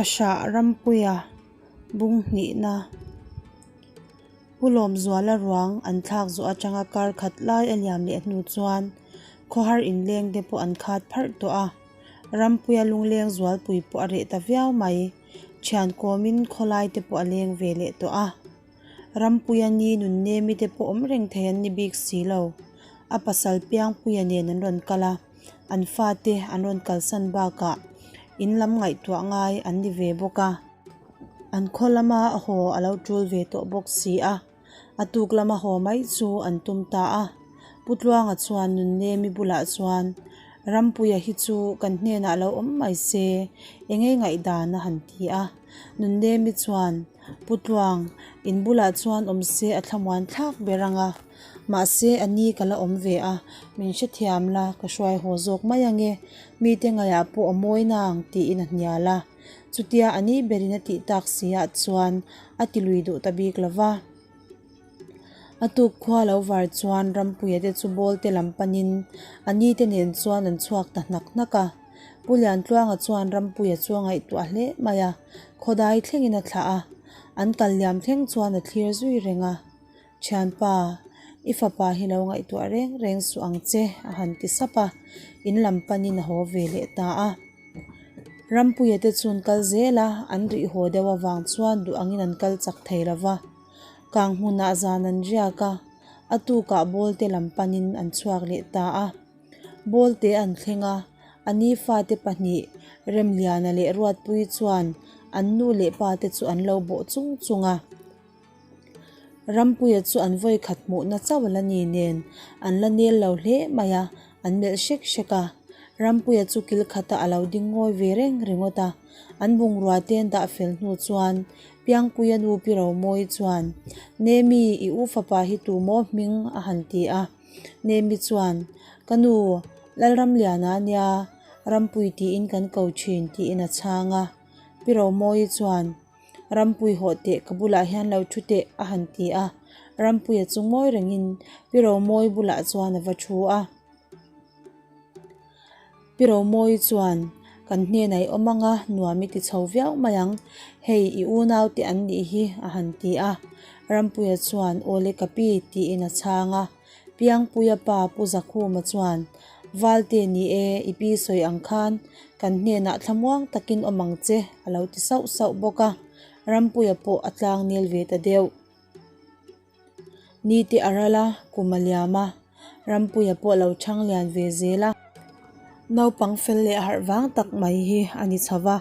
Fahrah Rampuia bung hnihna Pu Lawmzuala ruang an thlak zawh atanga kar khat lai a liam leh hnu chuan khawhar inleng te pawh an khat pharh tawh a, Rampuia lungleng zualpui pawh a reh ta viau mai. Thian kawmin khawlai te pawh a leng ve leh tawh a. Rampuia ni Nunnemi te pawh awm reng thei an ni bik si lo. A pasal Piangpuia nen an rawn kal a, an fate an rawn kalsan bakah in lam ngaihtuah ngai an ni ve bawk a. An khaw lama haw a lo tul ve tawh bawk si a, a tuk lama haw mai chu an tum ta a. Pu Tluanga chuan Nunnemi bulah chuan, Rampuia hi chu kan hnenah lo awm mai se, eng nge ngaihdan a han ti a. Nunnemi chuan, Pu Tluang, in bulah chuan awm se a thlamuan thlak ber ang a, mahse a ni ka la awm ve a, min hrethiam la, ka hruai haw zawk mai ang e, mite ngaihah pawh a mawi nang, tiin a hnial a. Chutia a ni berin a tih tak si ah chuan a ti lui duh ta bik lo va. A tuk khua lo var chuan Rampuia te chu ball te lam panin a ni te nen chuan an chhuak ta hnak hnak a. Pu Liantluanga chuan Rampuia chu a ngaihtuah hle mai a, khawdai thlengin a thlah a, an kal liam thleng chuan a thlir zui reng a. Thianpa, i fapa hi lo ngaihtuah reng reng suh ang che, a han ti sap a, in lam panin a haw ve leh ta a. Rampuia te chu an kal zel a, an rih haw deuh avang chuan duh angin an kal chak thei lo va. Kang hmunah zan an riak a, a tukah ball te lam panin an chhuak leh ta a. Ball te an thleng a, a ni fate pahnih Remliana leh Ruatpuii chuan an nu leh pa te chu an lo bawh chung chung a. Rampuia chu an vawi khat hmuhna chauh a la ni nen an la nel lo hle mai a, an melh hrek hrek a. Rampuia chu kil khata a lo ding ngawi ve reng ringawt a. An bungrua te an dah fel hnu chuan Piangpuia nu Pi Romawi chuan, Nemi, i u fapa hi tu maw hming? a han ti a. Nemi chuan, Ka nu, Lalramliana a nia, Rampui tiin kan ko thin, tiin a chhang a. Pi Romawi chuan, Rampui hawh teh ka bulah hian lo thu teh a han ti a, Rampuia chu ngawi rengin Pi Romawi bulah chuan a va thu a. Pi Romawi chuan, Kan hnenah i awm ang a, nuam i ti chho viau mai ang, hei i unau te an nih hi a han ti a. Rampuia chuan, Aw le ka pi tiin a chhang a. Piangpuia pa Pu Zakhuma chuan, Valte ni e, i pi sawi ang khan kan hnenah thlamuang takin awm ang che, a lo ti sauh sauh bawk a. Rampuia pawh a tlang nel ve ta deuh. Nite a ral a, kum a liam a, Rampuia pawh a lo chhang lian ve zel a. Naupang fel leh harh vang tak mai hi a ni chho va,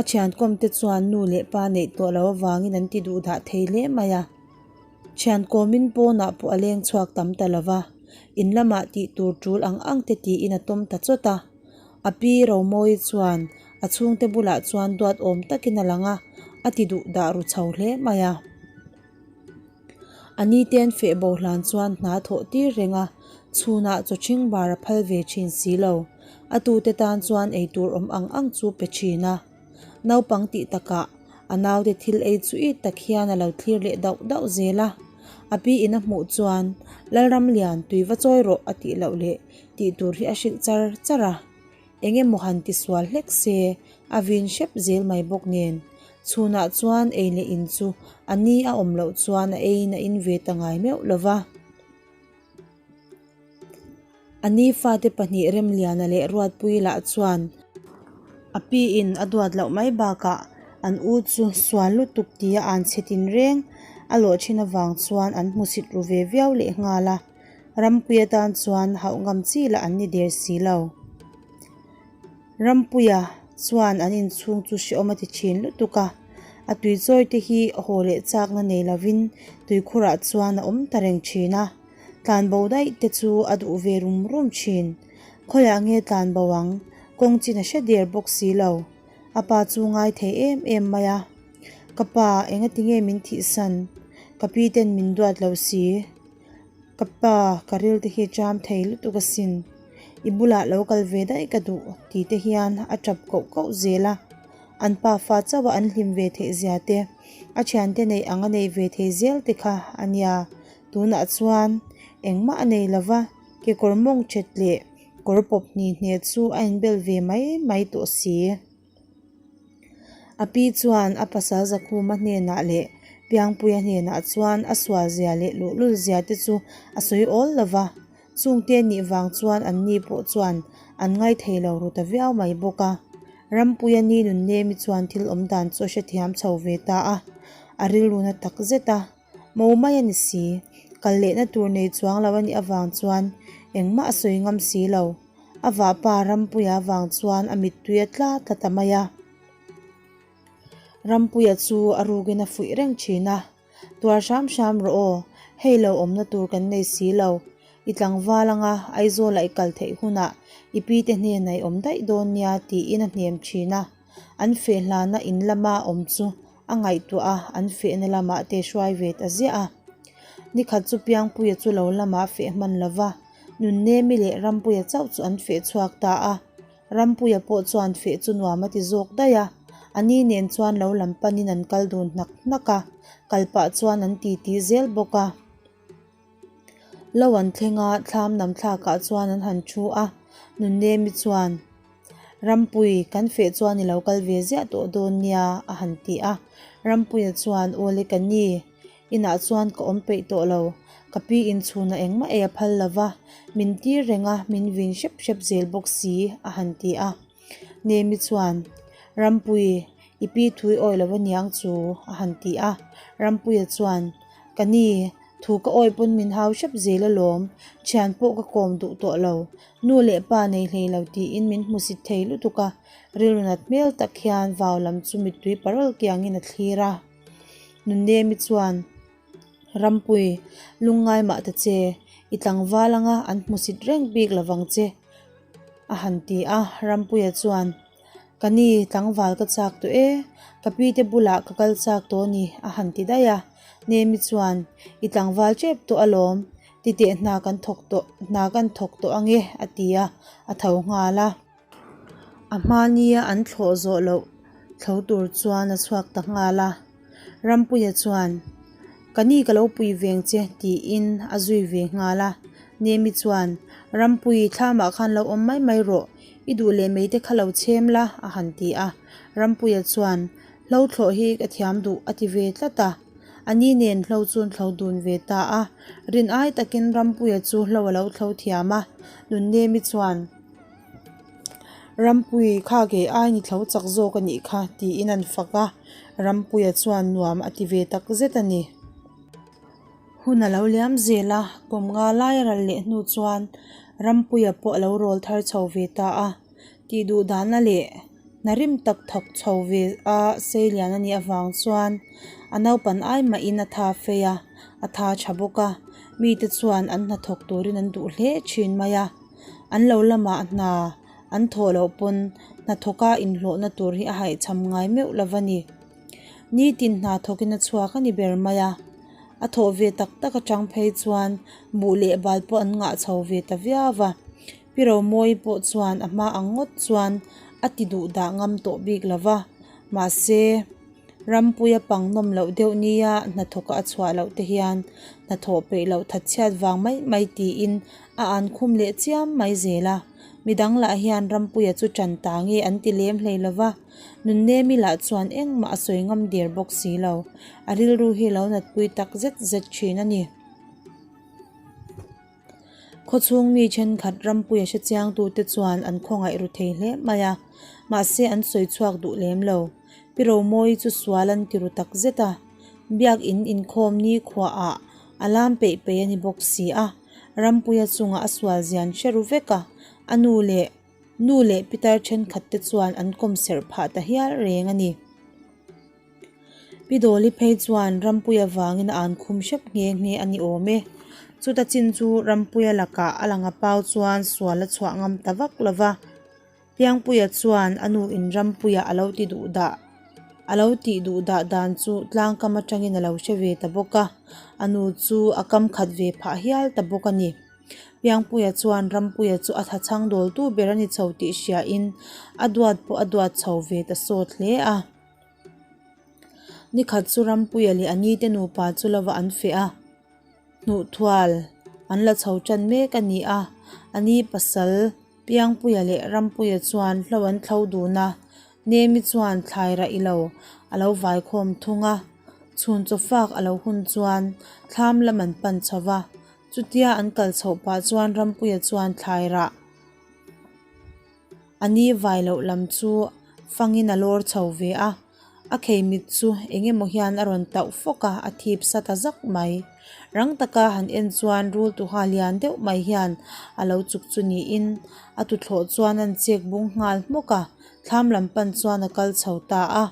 a thiankawmte chuan nu leh pa neih tawh lo avangin an ti duhdah thei hle mai a. Thian kawmin pawnah pawh a leng chhuak tam ta lo va, in lamah tih tur tul ang ang te tiin a tawm ta chawt a. A pi Romawi chuan a chhungte bulah chuan duat awm takin a lang a, a ti duh dah ru chho hle mai a. A ni ten feh bo hlan chuan hna thawh tir reng a, chhunah chaw ṭhing bar a phal ve ṭhin si lo. A tute tan chuan eitur awm ang ang chu pe ṭhin a. Naupang tih takah a naute thil ei chu it tak hian a lo thlir leh dauh dauh zel a. A pi in a hmuh chuan, Lalramlian, tui va chawi rawh a tih loh leh tih tur hi a hrilh char char a. Eng emaw han ti sual hlek se, a vin hrep zel mai bawk nen. Chhunah chuan ei leh in chu a ni a awm loh chuan a eiin a in ve ta ngai meuh lo va. A ni fate pahnih Remliana leh Ruatpuii lah chuan a piin a duat loh mai bakah an u chu sual lutuk tia an chhe tinreng a lawh thin avang chuan an hmusit ru ve viau leh nghal a, Rampuia tan chuan hauh ngam chi lah an ni der si lo. Rampuia chuan an inchhung chu hrehawm a ti thin lutuk a, a tuichawi te hi haw leh chakna nei lovin tuikhurah chuan a awm ta reng thin a. Tlanbo daih te chu a duh ve rum rum thin. Khawiah nge tlanbo ang? Kawng chin a hre der bawk si lo. A pa chu ngai thei em em mai a. Ka pa, engati nge min thihsan? Ka pi ten min duat lo si. Ka pa, ka ril te hi cham thei lutuk asin. I bulah lo kal ve daih ka duh ti te hian a tap koh koh zel a. An pa fa chauh a an hlim ve theih zia te, a thiante neih ang a nei ve thei zel te kha a nia. Tunah chuan engmah a nei lo va, kekawr mawng that leh kawr pawp hni hne chu a inbel ve mai mai tawh si. A pi chuan a pasal Zakhuma hnenah leh Piangpuia hnenah chuan a sualzia leh luhlulzia te chu a sawi awl lo va, chungte nih vang chuan anni pawh chuan an ngaithei lo ru ta viau mai bawk a. Rampuia ni Nunnemi chuan thil awm dan chu a hrethiam chho ve ta a, a rilru na tak zet a. Mo mai a ni si, kal lehna tur nei chuang lo a nih avang chuan engmah a sawi ngam si lo. A vahpa Rampuia vang chuan a mittui a tla tla ta mai a. Rampuia chu a rukin a fuih reng thin a, Tuar hram hram rawh aw, hei lo awmna tur kan nei si lo. I tlangval anga Aizawla i kal theih hunah i pi te hnenah i awm daih dawn nia tiin a hnem thin a. An feh hlana in lama awm chu a ngaihtuah a, an fehna lamah te hruai ve ta ziah a. Nikhat chu Piangpuia chu lo lamah feh hman lo va, Nunnemi leh Rampuia chauh chu an feh chhuak ta a. Rampuia pawh chuan feh chu nuam a ti zawk daih a, a ni nen chuan lo lam panin an kal dun hnak hnak a, kal pah chuan an titi zel bawk a. Lo an thleng a, thlam nam thlakah chuan an han thu a, Nunnemi chuan, Rampui, kan feh chuan i lo kal ve ziah tawh dawn nia, a han ti a. Rampuia chuan, Awle ka ni, inah chuan ka awm peih tawh lo, ka pi inchhunah engmah ei a phal lo va, min tir reng a, min vin hrep hrep zel bawk si, a han ti a. Nemi chuan, Rampui, i pi thu i awi lo aniang chu, a han ti a. Rampuia chuan, Ka ni, thu ka awi pawn min hau hrep zel alawm, thian pawh ka kawm duh tawh lo, nu leh pa nei hlei lo tiin min hmusit thei lutuk a, rilru nat hmel tak hian vau lam chu mittui parawl kiangin a thlir a. Nunnemi chuan, Rampui, lungngai mah ta che, i tlangval anga an hmusit reng bik lovang che, a han ti a, Rampuia chuan, Ka ni, tlangval ka chak tawh e, ka pi te bulah ka kal chak tawh a ni, a han ti daih a. Nemi chuan, I tlangval tep tawh alawm, titeh hna kan thawk tawh, hna kan thawk tawh ange, a ti a, a tho nghal a. A hmania an thlawh zawh loh thlo tur chuan a chhuak ta nghal a. Rampuia chuan, Ka ni ka lo pui veng che, tiin a zui ve nghal a. Nemi chuan, Rampui, thlamah khan lo awm mai mai rawh, i duh leh mei te kha lo chhem la, a han ti a. Rampuia chuan, Hlo thlawh hi ka thiam duh, a ti ve tlat a. A ni nen hlo chu an thlo dun ve ta a. Rin ai takin Rampuia chu hlo a lo thlo thiam a. Nunnemi chuan, Rampui kha ke ai ni thlo chak zawk a nih kha tiin an fak a, Rampuia chuan nuam a ti ve tak zet a ni. Hun a lo liam zel a, kum nga lai a ral leh hnu chuan Rampuia pawh a lo rawl thar chho ve ta a, tih duh dahna leh hna rim tak thawk chho ve a seilian a nih avang chuan a naupan ai mahin a tha fei a, a tha tha bawk a, mite chuan an hnathawk turin an duh hle thin mai a. An lo lamah hna an thawh loh pawn hnathawka inhlawhna tur hi a haihchham ngai meuh lo va ni. Nitin hna thawkin a chhuak a ni ber mai a, a thawh ve tak tak atang phei chuan buh leh bal pawh an ngah chho ve ta viau va. Pi Romawii pawh chuan a hma ang ngawt chuan a ti duh dah ngam tawh bik lo va, mahse, Rampuia pang nawm loh deuh nia hnathawka a chhuah loh te hian hnathawh peih loh thatchhiat vang mai mai tiin a an khum leh chiam mai zel a. Midang lah hian Rampuia chu tan ta nge an ti lem hlei lo va, Nunnemi lah chuan engmah a sawi ngam der bawk si lo. A rilru hi lo natpui tak zet zet thin a ni. Khawchhung mi thenkhat Rampuia hre chiangtute chuan an khawngaih ru thei hle mai a, mahse an sawi chhuak duh lem lo. Pi Romawii chu sual an ti ru tak zet a, Biakin inkhawm ni khuaah a lam peih peih a ni bawk si a, Rampuia chungah a sual zian hre ru vek a, a nu leh nu leh pitar thenkhat te chuan an kawm serh phah ta hial reng a ni. Pi Dawli phei chuan Rampuia vangin a an khum hrep nghe nghe a ni awm e. Chuta chin chu Rampuia lakah a lang a pau chuan sual a chhuah ngam ta vak lo va. Piangpuia chuan a nu in Rampuia a lo ti duh dah a lo tih duh dah dan chu tlangkam atangin a lo hre ve ta bawk a, a nu chu a kam khat ve phah hial ta bawk a ni. Piangpuia chuan Rampuia chu a thachhang dawltu ber a ni chho tih hriain a duat pawh a duat chho ve ta sawt hle a. Nikhat chu Rampuia leh a nite nupa chu lova an feh a, hnuhthual an la chho tan mek a ni a, a ni pasal Piangpuia leh Rampuia chuan hlo an thlo dun a. Nemi chuan thlai rah ilo a lo vaikhawm thung a, chhun chaw fak a lo hun chuan thlam lam an pan chho va, chutia an kal chhoh pah chuan Rampuia chuan thlai rah a ni vai loh lam chu fangin a lawr chho ve a, a khei mit chu eng emaw hian a rawn tauh fawk a, a thip sa ta zak mai. Rang taka han en chuan rul tuha lian deuh mai hian a lo chuk chu niin a tuthlawh chuan an chek bung nghal hmawk a, thlam lam pan chuan a kal chho ta a.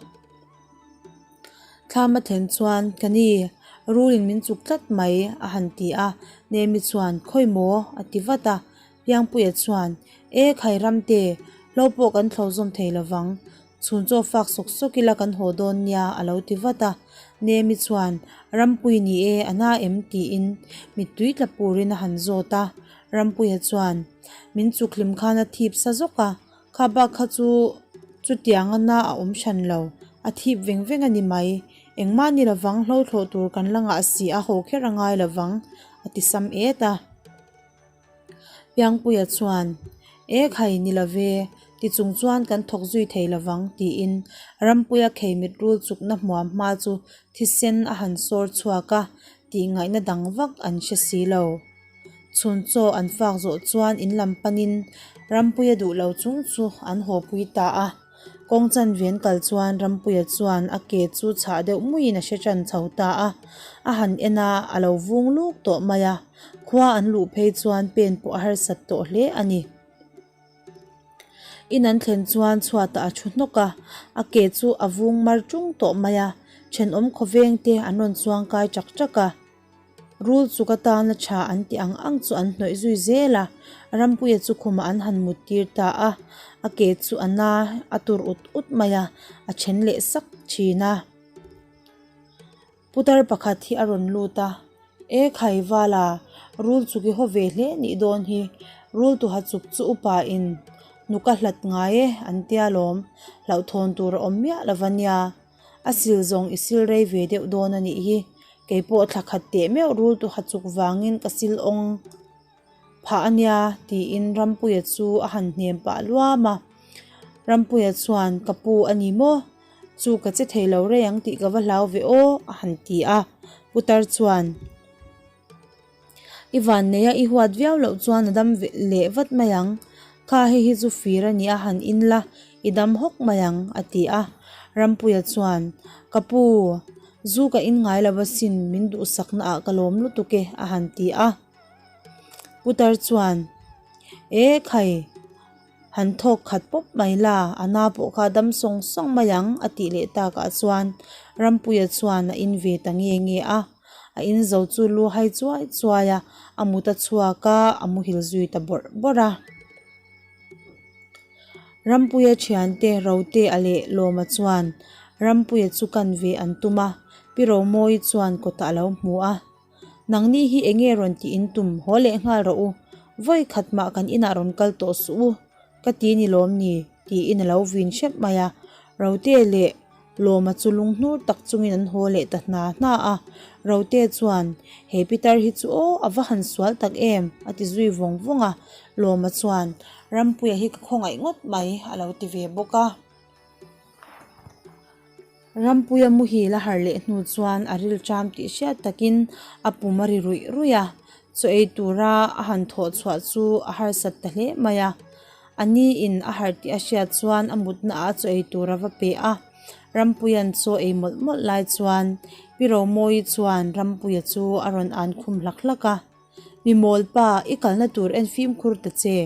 Thlam a thlen chuan, Ka ni, rulin min chuk tlat mai, a han ti a. Nemi chuan, Khawi maw? a ti vat a. Piangpuia chuan, E khai Ramte, hlo pawh kan thlo zawm thei lovang. Chhun chaw fak sawk sawk ila kan haw dawn nia, a lo ti vat a. Nemi chuan, Rampui ni e, a na em? tiin mittui tla purin a han zawt a. Rampuia chuan, Min chuk hlim khan a thip sa zawk a, Kha bak kha chu chutiang a na a awm hran lo, a thip veng veng a ni mai. Engmah ni lovang hlo thlawh tur kan la ngah si a haw kher a ngai lovang, a ti sam et a. Piangpuia chuan, E khai ni love, ti chung chuan kan thawk zui thei lovang, tiin Rampuia kheimit rul chukna hmuam hma chu thisen a han sawr chhuak a, tih ngaihna dang vak an hre si lo. Chhun chaw an fak zawh chuan in lam panin Rampuia duh lo chung chu an haw pui ta a. Kawng chanve an kal chuan Rampuia chuan a ke chu chhah deuh muiin a hre tan chho ta a. A han en a, a lo vung luk tawh mai a. Khua an luh phei chuan pen pawh a harsat tawh hle a ni. In an thlen chuan chhuatah a thu hnawk a, a ke chu a vung mar tung tawh mai a. Thenawm khawveng te an rawn chuang kai chak chak a. Rul chuk atana tha an tih ang ang chu an hnawih zui zel a, Rampuia chu khumah an han mut tir ta a, a ke chu a na a tur ut ut mai a, a then leh sak thin a. Putar pakhat hi a rawn lut a, E khai Vala, rul chuk i haw ve hle nih dawn hi, rul tuha chuk chu upa in hnuk a hlat ngai e an tia lawm, hlauhthawn tur a awm miah lo va nia. A sil zawng i sil rei ve deuh dawn a nih hi. Kei pawh thla khat teh meuh rul tu ha chuk vangin ka sil awng phah a nia tiin Rampuia chu a han hnem pah luam a. Rampuia chuan ka pu a ni maw? Chu ka che thei lo rei ang tih ka va hlau ve aw a han ti a. Putar chuan. I vanneia i huat viau loh chuan a dam leh vat mai ang. Kha hei hi chu fir a nia han in la, i dam hawk mai ang, a ti a. Rampuia chuan, Ka pu, zu ka in ngai lo asin, min duhsakna ah ka lawm lutuk e, a han ti a. Putar chuan, E khai, Han thawk khat pawp mai la, a na pawh kha dam sawng sawng mai ang, a tih leh takah chuan Rampuia chuan a in ve ta nge nge a. A in zo chu lu hai chuai chuai a, a mut a chhuak a, a muhil zui ta bawrh bawrh a. Rampuia thiante Rotea leh Lawma chuan Rampuia chu kan ve an tum a, Pi Romawii chuan kawtah a lo hmu a. Nangni hi eng nge rawn tih in tum haw leh nghal rawh u, vawi khat mah kan inah rawn kal tawh suh u, ka ti ni lawm ni? tiin a lo vin hrep mai a. Rote leh Lawma chu lunghnur tak chungin an haw leh ta hna hna a. Rote chuan, He pitar hi chu aw, a va han sual tak em? a ti zui vawng vawng a. Lawma chuan, Rampuia hi ka khawngaih ngawt mai, a lo ti ve bawk a. Rampuia muhil a harh leh hnu chuan a rilṭam tih hriat takin a pum a ri ruih ruih a, chaw ei tura a han thawh chhuah chu a harsat ta hle mai a. A ni in a harh tih a hriat chuan a mutna ah chaw ei tur a va pe a, Rampuia'n chaw ei mawlh mawlh lai chuan Pi Romawii chuan Rampuia chu a rawn an khum hlak hlak a. Mi mawl pa, i kalna tur en fimkhur ta che,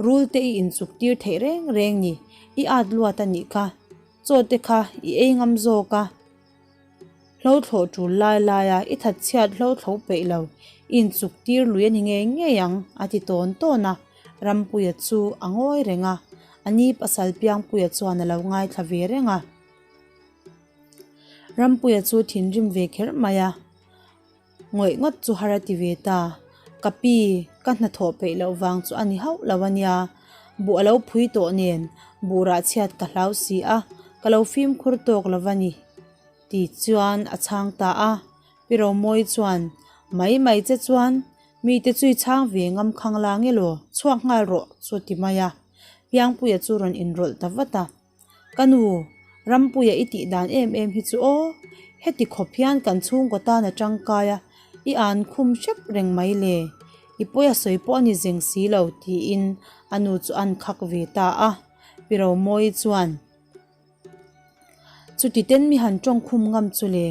rul te i inchuk tir theih reng reng ni, i at luat a nih kha. Chaw te kha i ei ngam zawk a, hlo thlawh tul lai lai a, i that chhiat hlo thlo peih lo, i inchuk tir lui a ni ngei ngei ang, a ti tawn tawn a. Rampuia chu a ngawi reng a, a ni pasal Piangpuia chuan a lo ngaithla ve reng a. Rampuia chu thinrim ve kher mai a. Ngawih ngawt chu har a ti ve ta. Ka pi, ka hnathawh peih loh vang chu a ni hauh lo a nia. Buh a lo phui tawh nen, buh rah chhiat ka hlau si a, ka lo fimkhur tawk lo va ni, ti chuan a chhang ta a. Pi Romawii chuan, Mai mai che chuan, mite chu i chhang ve ngam khang la nge law, chhuak nghal rawh, chu a ti mai a. Piangpuia chu rawn inrawlh ta vat a. Ka nu, Rampuia i tih dan em em hi chu aw, heti khawp hian kan chhungkaw tan a tangkai a, i an khum hrep reng mai le, i pawi a sawi pawh a ni zeng si lo tiin a nu chu an khak ve ta a. Pi Romawii chuan, Chuti ten mi han tawng khum ngam chu le,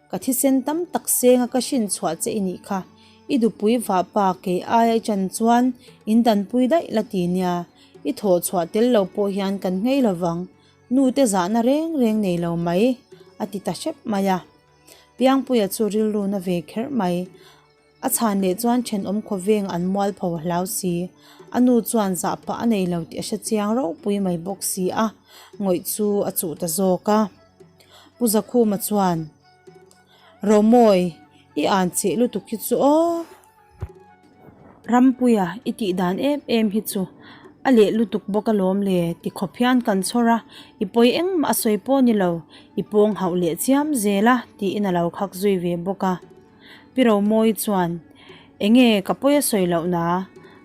ka thisen tam tak senga ka hrin chhuah che i nih kha, i dupui vah pa kei aia i chan chuan in danpui daih la ti nia, i thawh chhuah tel lo pawh hian kan nghei lovang, Nu te zahna reng reng nei lo mai, a ti ta hrep mai a. Piangpuia chu rilru na ve kherh mai. A chhan leh chuan thenawm khawveng an mualpho a hlau si. A nu chuan zah pah a nei lo tih a hre chiang ropui mai bawk si a, ngawih chu a chuh ta zawk a. Pu Zakhuma chuan, Romawi, i an cheh lutuk hi chu aw. Rampuia i tih dan em em hi chu a leh lutuk bawk alawm le ti khawp hian kan chhawr a, i pawi engmah a sawi pawh ni lo, i pawng hauh leh chiam zel a tiin a lo khak zui ve bawk a. Pi Romawii chuan, Enge ka pawi a sawi loh na?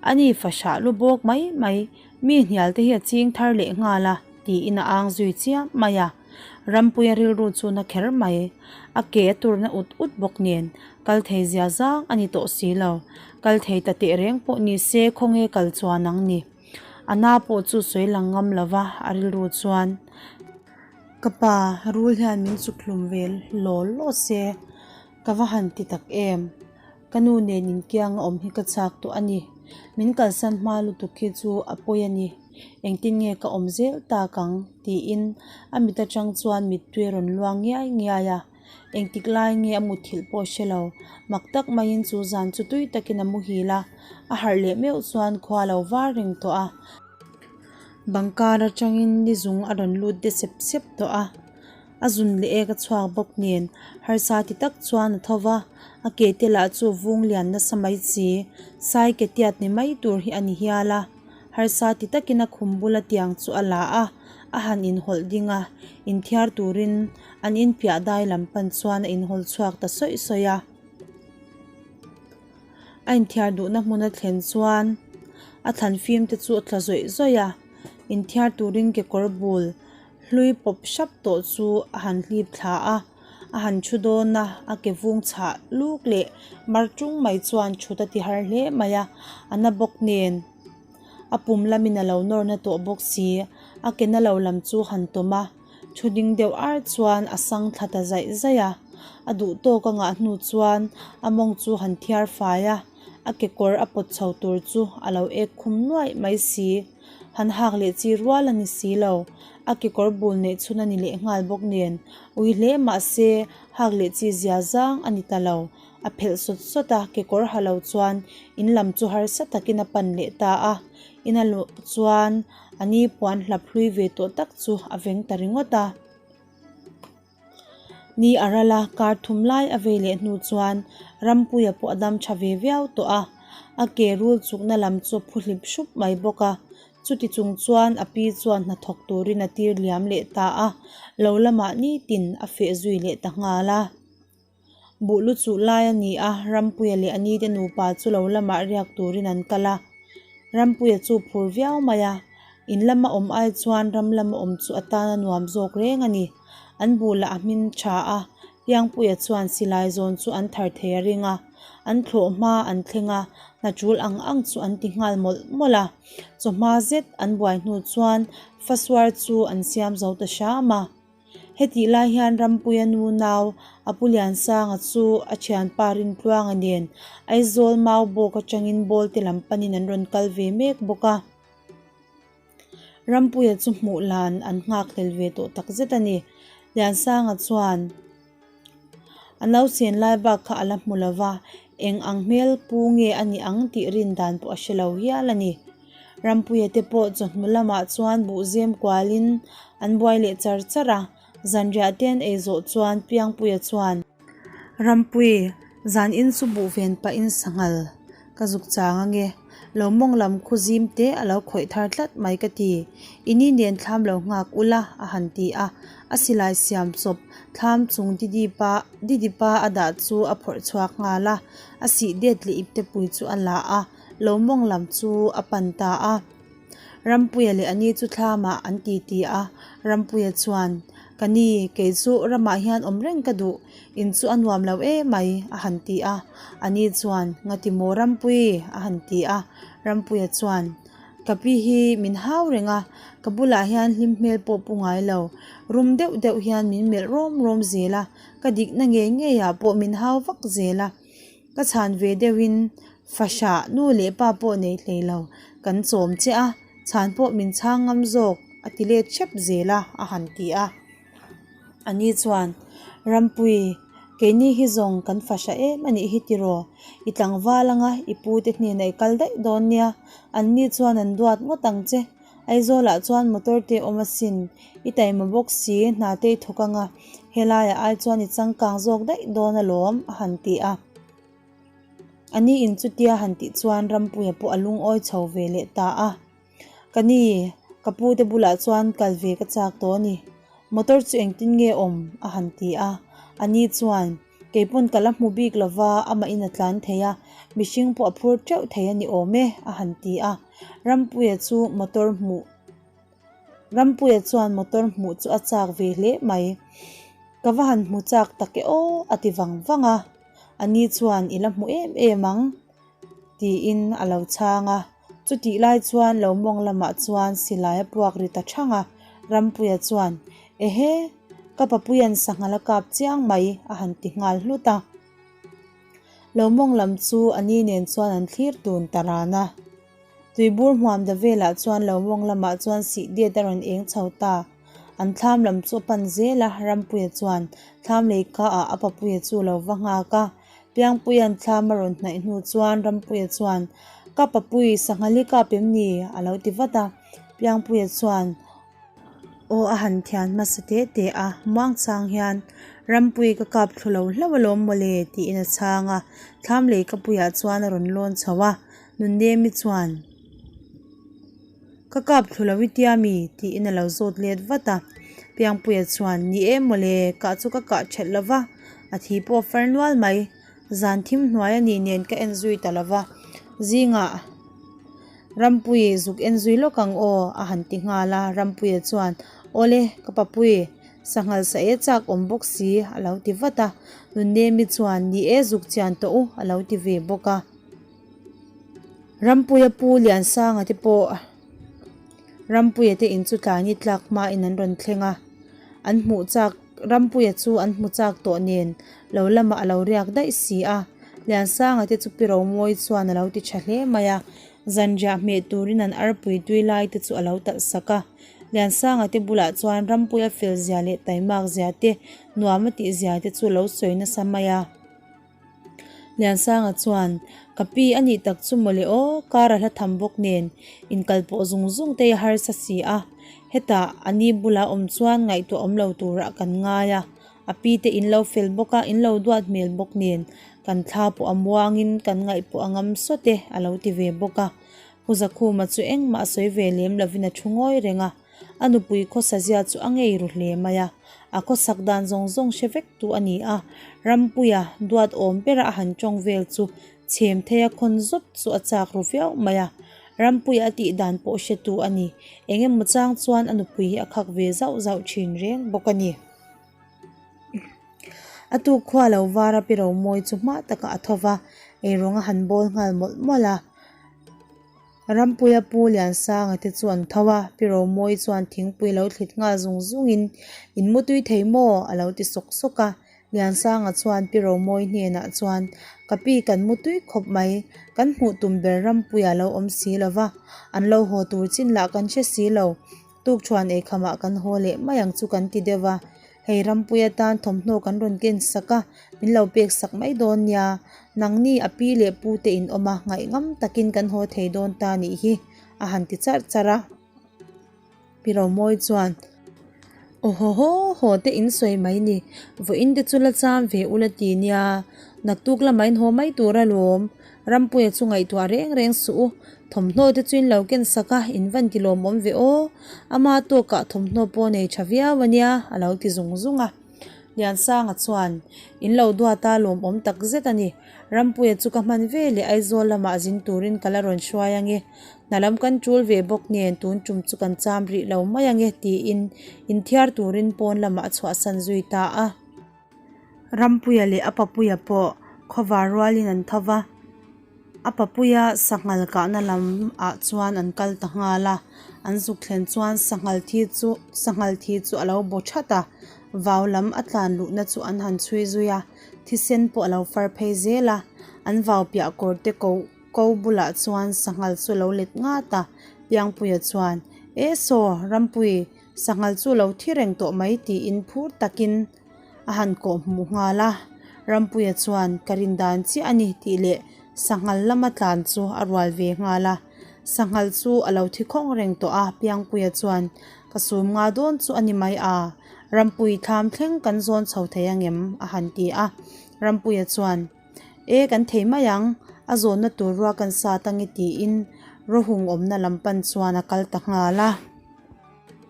Ani fahrah lu bawk mai mai, mi hnial te hi a ching thar leh nghal a tiin a ang zui chiam mai a. Rampuia rilru chu na kher mai. A ke a turna ut ut bawk nen, kal thei zia zang a ni tawh si lo. Kal thei ta teh reng pawh ni se khawnge kal chuan ang ni. A na pawh chu sawi lang ngam lo va, a rilru chuan, Ka pa, rul hian min chuk hlum ve law law se, ka va han ti tak em? Ka nu nen inkianga awm hi ka chak tawh a ni. Min kalsan hma lutuk khi chu a pawi a ni. Engtin nge ka awm zel tak ang? tiin a mit atang chuan mittui a rawn luang ngiai ngiai a. Engtik lai nge a mutthilh pawh hre lo. Mak tak maiin chu zan chu tui takin a muhil a, a harh leh meuh chuan khua a lo var reng tawh a. Bangkar atangin ni zung a rawn lut de sep sep tawh a. A zun leh ek a chhuak bawk nen harsa ti tak chuan a tho va, a ke te lah chu vung lian nasa mai si, sai ke tiat ni mai tur hi a ni hial a. Harsa ti takin a khum bula tiang chu a la a, a han inhawlh ding a, inthiar turin an inpiah dai lam pan chuan a inhawl chhuak ta sawih sawih a. A inthiar duhna hmun a thlen chuan a thlan fim te chu a tla zawih zawih a, inthiar turin kekawr bul Hlui pawp hrap tawh chu a han hlip thla a, a han thu dawn a, a ke vung chhah luk leh mar tung mai chuan thut a ti har hle mai a, a na bawk nen a pum lamin a lo nawr na tawh bawk si, a ke na lo lam chu han tawm a, thu ding deuh ar chuan a sang thla ta zaih zaih a, a duh tawk a ngah hnu chuan a mawng chu han thiar fai a, a kekawr a pawt chho tur chu a lo ek khum nuaih mai si. Han hak leh chi rual a ni si lo. A kekawr bul neih chhun a ni leh nghal bawk nen. Ui hle mah se, hak leh chi zia zang a ni ta lo. A phelh sawt sawt a, kekawr ha lo chuan in lam chu harsa takin a pan leh ta a. In a luh chuan a ni puan hlap hlui ve tawh tak chu a veng ta ringawt a. Ni a ral a, kar thum lai a vei leh hnu chuan Rampuia pawh a dam tha ve viau tawh a, a ke rul chukna lam chu a phu hlip hrup mai bawk a. Chuti chung chuan a pi chuan hnathawk turin a tir liam leh ta a, lo lamah nitin a feh zui leh ta nghal a. Buh lu chuh lai a ni a, Rampuia leh a nite nupa chu lo lamah riak turin an kal a. Rampuia chu phur viau mai a, in lama awm ai chuan ram lama awm chu a tan a nuam zawk reng a ni. An buh lah a hmin tha a, Piangpuia chuan silai zawn chu an thar thei a ring a. An thlawh hma an thleng a, hna tul ang ang chu an ti nghal mawlh mawlh a. Chawhma zet an buai hnu chuan fasuar chu an siam zo ta hram a. Hetih lai hian Rampuia nu nau a pu Liansanga chu a thianpa Rintluanga nen Aizawl mau bawk atangin ball te lam panin an rawn kal ve mek bawk a. Rampuia chu hmuh lan an nghakhlel ve tawh takzet a ni. Liansanga chuan a nausen lai bak kha a la hmu lo va, eng ang hmel pu nge a nih ang tih rin dan pawh a hre lo hial a ni. Rampuia te pawh chawhnu lamah chuan buhzem kualin an buai leh char char a, zanriah te an ei zawh chuan Piangpuia chuan, Rampui, zan in chu buh ven pahin sanghal ka zuk chang ange, lo mawng lam khu zim te a lo khawih thar tlat mai ka ti, i ni nen thlam lo nghak ula a han ti a, a silai siam chawp thlam chung Didipa Didipa a dah chu a phawrh chhuak nghal a, a sih det leh iptepui chu a la a. Lo mawng lam chu a pan ta a. Rampuia leh a ni chu thlamah an titi a, Rampuia chuan, Ka ni, kei chu ramah hian awm reng ka duh, in chu a nuam lo em mai, a han ti a. A ni chuan, Ngati maw Rampui? a han ti a. Rampuia chuan, Ka pi hi min hau reng a, ka bulah hian hlim hmel pawh pu ngai lo. Rum deuh deuh hian min melh rawm rawm zel a, ka dikna ngei ngeiah pawh min hau vak zel a. Ka chhan ve deuhin fahrah nu leh pa pawh nei hlei lo, kan chawm che a, chhan pawh min chhang ngam zawk a ti let hrep zel a, a han ti a. A ni chuan, Rampui, keini hi zawng kan fahrah em a nih hi tiraw? I tlangval anga i pu te hnenah i kal daih dawn nia, an ni chuan an duat ngawt ang che. Aizawlah chuan motor te awm asin, i taima bawk si, hna te i thawk anga, helaiah ai chuan i changkang zawk daih dawn alawm, a han ti a. A ni in chutia han tih chuan Rampuia pawh a lungawi chho ve leh ta a. Ka ni, ka pu te bulah chuan kal ve ka chak tawh a ni. Motor chu engtin nge awm? a han ti a. A ni chuan, Kei pawn ka la hmu bik lo va, amah in a tlan thei a, mihring pawh a phur teuh thei a ni awm e, a han ti a. Rampuia chu motor hmuh Rampuia chuan motor hmuh chu a chak ve hle mai. Ka va han hmu chak tak e aw, a ti vang vang a. A ni chuan i la hmu em em ang. Tiin a lo chhang a. Chutih lai chuan lo mawng lamah chuan silai a puak ri ta thang a. Rampuia chuan, Ehe! Ka papuia'n sanghal a kap chiang mai, a han ti nghal hlut a. Lo mawng lam chu a ni nen chuan an thlir tun ta ran a. Tuibur hmuam da velah chuan lo mawng lamah chuan sih det a rawn eng chho ta. An thlam lam chu a pan zel a, Rampuia chuan thlam lei ka ah a papuia chu a lo va nghak a. Piangpuia'n thlam a rawn hnaih hnu chuan Rampuia chuan, Ka papui, sanghal hi kap em ni? a lo ti vat a. Piangpuia chuan, Aw a han thian hmasa teh teh a, muang chang hian Rampui ka kap thlu lo hlauh alawm mawle tiin a chhang a, thlam lei ka puiah chuan a rawn lawn chho a, Nunemi chuan Ka kap thlu lo i tia mi? tiin a lo zawt let vat a, Piangpuia chuan Ni e mawle, kah chu ka kah ṭhelh lo va, a thi pawh a far nual mai, zan thim hnuai a nih nen ka en zui ta lo va, zingah. Rampuii zuk en zui lawk ang aw, a han ti nghal a, Rampuia chuan, Awle, ka papui, sanghal sa e chak awm bawk si, a lo ti vat a. Nunnemi chuan, Ni e, zuk chian tawh u, a lo ti ve bawk a. Rampuia pu Liansanga te pawh Rampuia te in chu tlani tlak hmain an rawn thleng a, an hmuh chak Rampuia chu an hmu chak tawh nen lo lamah a lo riak daih si a, Liansanga te chu Pi Romawi chuan a lo ti tha hle mai a, zanriah hmeh turin an arpui tui lai te chu a lo talh sak a. Liansanga te bulah chuan Rampuia fel zia leh taimak zia te, nuam a tih zia te chu lo sawi nasa mai a. Liansanga chuan, Ka pi a nih tak chu mawle aw, kar a hla tham bawk nen, inkal pawh zung zung te i harsa si a. Hetah a ni bula awm chuan ngaihtuah awm lo turah kan ngai a, a pi te in lo fel bawk a, in lo duat hmel bawk nen, kan thla pawh a muangin kan ngaih pawh a ngam sawt e, a lo ti ve bawk a. Pu Zakhuma chu engmah a sawi ve lem lovin a thu ngawi reng a. A nupui khawsazia chu a ngei ru hle mai a, a khawsak dan zawng zawng hre vek tu a ni a, Rampuia duat awm bera a han tawng vel chu chhem theia khawn zawt chu a chak ru viau mai a, Rampuia a tih dan pawh hre tu a ni, eng emaw chang chuan a nupui hi a khak ve zauh zauh thin reng bawk a ni. A tuk khua lo var a pi Romawi chu hma takah a tho va, eirawng a han bawl nghal mawlh mawlh a. Rampuia pu Liansanga te chu an tho a, Pi Romawi chuan thingpui lo thlit nghal zung zungin, In mu tui thei maw? a lo ti sawk sawk a. Liansanga chuan Pi Romawi hnenah chuan, Ka pi kan mu tui khawp mai, kan hmuh tum ber Rampuia lo awm si lo va, an lo haw tur chin lah kan hre si lo, Tukṭhuan eikhamah kan haw leh mai ang chu kan ti deuh a, hei rampui atan thawmhnaw kan rawn ken sak a, min lo pek sak mai dawn nia, nangni a pi leh pu te in awm a, ngaihngam takin kan haw thei dawn ta nih hi, a han ti charh charh a. Pi Romawi chuan, Aw haw haw haw te in sawi mai ni, vawiin te chu la cham ve ula ti nia, naktuk lamah in haw mai tur alawm, Rampuia chu ngaihtuah reng reng suh u, thawmhnaw te chu in lo ken sak a, in van ti lawmawm ve aw, ama tawkah thawmhnaw pawh nei tha viau a nia, a lo ti zung zung a. Liansanga chuan, In lo duat a, lawmawm tak zet a ni. Rampuia chu ka hman ve leh Aizawl lamah zin turin ka la rawn hruai ange. Hna lam kan tul ve bawk nen tun tum chu kan cham rih lo mai ange tiin inthiar turin pawn lamah a chhuahsan zui ta a. Rampuia leh a papuia pawh khawvar rualin an tho va, a papuia sanghal kahna lam ah chuan an kal ta nghal a, an zuk thlen chuan sanghal thi chu sanghal thi chu a lo baw that a, vau lam a tlan luhna chu an han chhui zui a, thisen pawh a lo far phei zel a, an vau piah kawr te ko ko bulah chuan sanghal chu a lo let ngat a, Piangpuia chuan, E saw, Rampui, Sanghal chu lo thi reng tawh mai tiin phur takin a han kawh hmuh nghal a, Rampuia chuan ka rin dan chiah a ni tih leh sanghal lama tlan chu a rual ve nghal a. Sanghal chu a lo thi khawng reng tawh a, Piangpuia chuan ka sum nga dawn chu a ni mai a, Rampui thlam thleng kan zawn chho thei angem a han ti a, Rampuia chuan. E kan thei mai ang, a zawnna tur rua kan sat ange tiin rawhung awmna lam pan chuan a kal ta nghal a.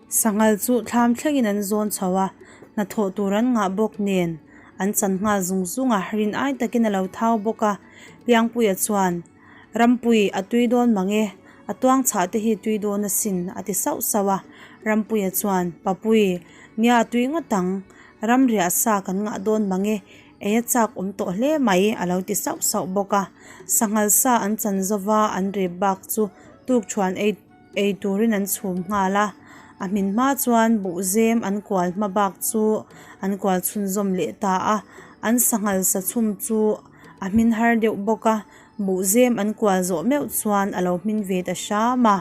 Sanghal chu thlam thlengin an zawn chho a, hnathawh tur an ngah bawk nen an chan nghal zung zung a, rin ai takin a lo thau bawk a. Piangpuia chuan, Rampui, a tui dawn mang e, a tuang chhah te hi tui dawn asin a ti sauh sauh a. Rampuia chuan, Papui, nia a tui ngawt ang, ramriah sa kan ngah dawn mang e, Ei a chak awm tawh hle mai a lo ti sauh sauh bawk a. Sanghal sa an chan zova an rep bak chu tukṭhuan ei ei turin an chhum nghal a. A hmin hma chuan buhzem an kual hma bak chu an kual chhunzawm leh ta a. An sanghal sa chhum chu a hmin har deuh bawk a, buhzem an kual zawh meuh chuan a lo hmin ve ta hram a.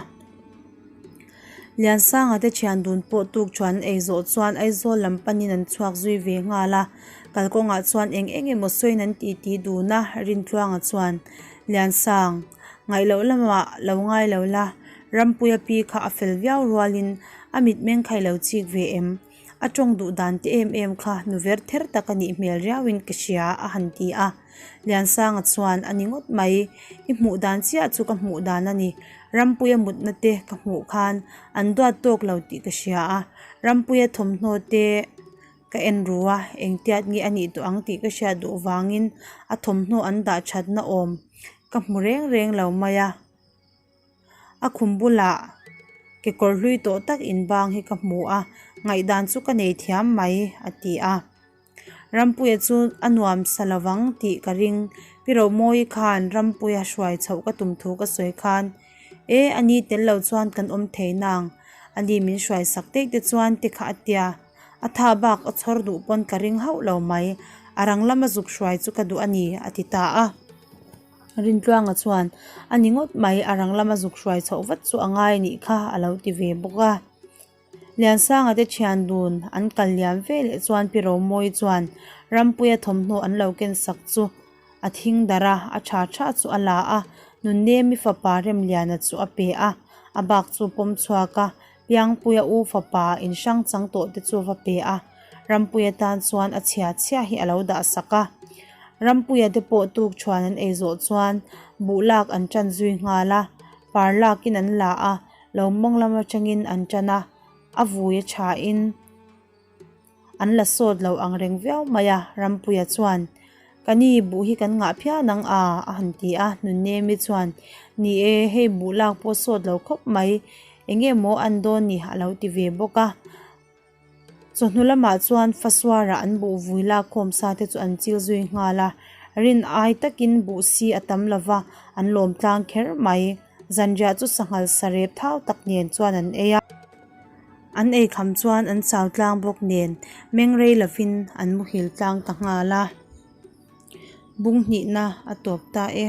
Liansanga te thian dun pawh tuk chuan an ei zawh chuan Aizawl lam panin an chhuak zui ve nghal a, kalkawngah chuan eng eng emaw sawiin an titi dun a, Rintluanga chuan, Liansang, ngaih loh lamah lo ngai lo la, Rampuia pi kha a fel viau rualin a mitmeng kha i lo chik ve em? A tawng duh dan te em em kha nu ver ther tak a nih hmel riauin ka hria a han ti a. Liansanga chuan a ni ngawt mai, i hmuh dan chiah chu ka hmuh dan a ni. Rampuia mutna te ka hmuh khan an duat tawk lo tih ka hria a, Rampuia thawmhnaw te ka en ru a, engtiat nge a nih tawh ang tih ka hriat duh vangin a thawmhnaw an dah thatna awm ka hmu reng reng lo mai a. A khum bulah kekawr hlui tawh tak inbang hi ka hmu a, ngaihdan chu ka nei thiam mai a ti a. Rampuia chu a nuam sa lovang tih ka ring. Pi Romawi khan Rampuia hruai chhoh ka tum thu ka sawi khan, E, a ni tel lo chuan kan awm thei nang, a ni min hruai sak daih te chuan ti kha a tia. A tha bak a chhawr duh pawn ka ring hauh lo mai, a rang lama zuk hruai chu ka duh a ni, a ti ta a. Rintluanga chuan, A ni ngawt mai, a rang lama zuk hruai chhoh vat chu a ngai anih kha, a lo ti ve bawk a. Liansanga te thian dun an kal liam ve leh chuan Pi Romawi chuan Rampuia thawmhnaw an lo ken sak chu a thing darh a, a tha tha chu a la a, Nunnemi fapa Remliana chu a pe a, a bak chu pawm chhuak a, Piangpuia u fapa inhrang chang tawh te chu va pe a, Rampuia tan chuan a chhia chhia hi a lo dah sak a. Rampuia te pawh tuk thuan an ei zawh chuan buh lak an tan zui nghal a, par lakin an la a, lo mawng lam atangin an tan a, a vui a thain an la sawt lo ang reng viau mai a, Rampuia chuan, Ka ni, buh hi kan ngah phian ang a, a han ti a, Nunnemi chuan, Ni e, hei buh lak pawh sawt lo khawp mai, eng nge maw an dawn ni a lo ti ve bawk a. Chawhnu lamah chuan Fasuara an buh vui lak khawm sa te chu an chil zui nghal a, rin ai takin buh si a tam lova an lawm tlang kher mai. Zanriah chu sanghal sarep thau tak nen chuan an ei a. An ei kham chuan an chau tlang bawk nen meng rei lovin an muhil tlang ta nghal a. Bung hnihna a tawp ta e.